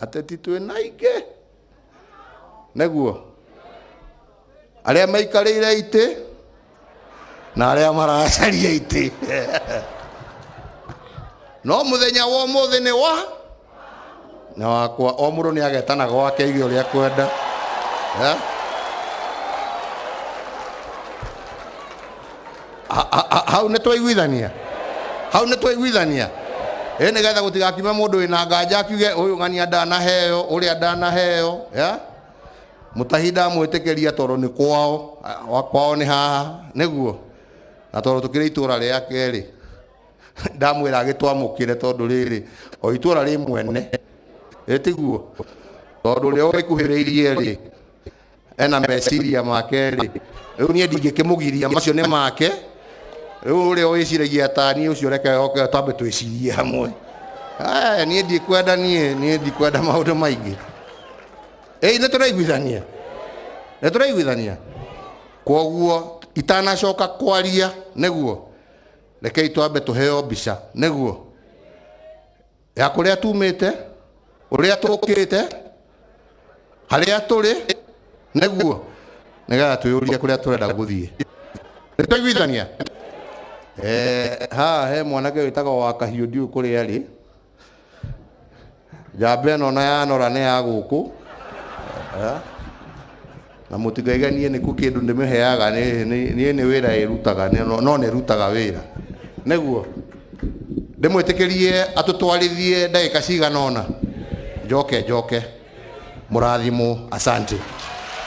Ateti twĩna aingĩ nĩguo arĩa maikarĩire itĩ na arĩa maracaria itĩ. No mũthenya wa ũmũthĩ nĩ wa nĩ wakwa. O mũndũ nĩ agetana gwake aige ũrĩa kwenda. Eh? Hau nĩ twaiguithania, hau nĩ twaiguithania. Ĩ nĩgetha gũtigakiume mũndũ wĩna nganja akiuge ũyũ ng'ania ndanaheo ũrĩa ndanaheo ya mũtahi ndamwĩtĩkĩria tondũ nĩ kwao, kwao nĩ haha nĩguo, na tondũ tũkĩrĩ itũra rĩa kerĩ ndamwĩra agĩtwamũkĩre tondũ rĩrĩ o itũra rĩ mwene ĩtiguo, tondũ ũrĩa ũrĩkuhĩrĩirie rĩ ena meciria make rĩ, rĩu niĩ ndingĩkĩmũgiria, macio nĩ make. Rĩu ũrĩa wĩciragia ta niĩ ũcio reke oke twambe twĩcirie hamwe. Aya, niĩ ndikwenda, niĩ ndikwenda maũndũ maingĩ. Ĩĩ nĩ tũraiguithania, nĩ tũraiguithania. Kwoguo itanacoka kwaria nĩguo rekei twambe tũheo mbica nĩguo ya kũrĩa tumĩte, ũrĩa tũkĩte, harĩa tũrĩ nĩguo nĩgetha twĩyũrie kũrĩa tũrenda gũthiĩ. Nĩ twaiguithania? Haha he mwanake wĩtagwo wa kahiũ, ndiũĩ kũrĩa arĩ. Njamba ĩno na yanora nĩ ya gũkũ. Na mũtikaiganie nĩ kũ kĩndũ ndĩmĩheaga, niĩ nĩ wĩra ĩrutaga, no nĩ ĩrutaga wĩra nĩguo ndĩmwĩtĩkĩrie atũtwarithie ndagĩka cigana ũna, njoke njoke mũrathimwo. Asante.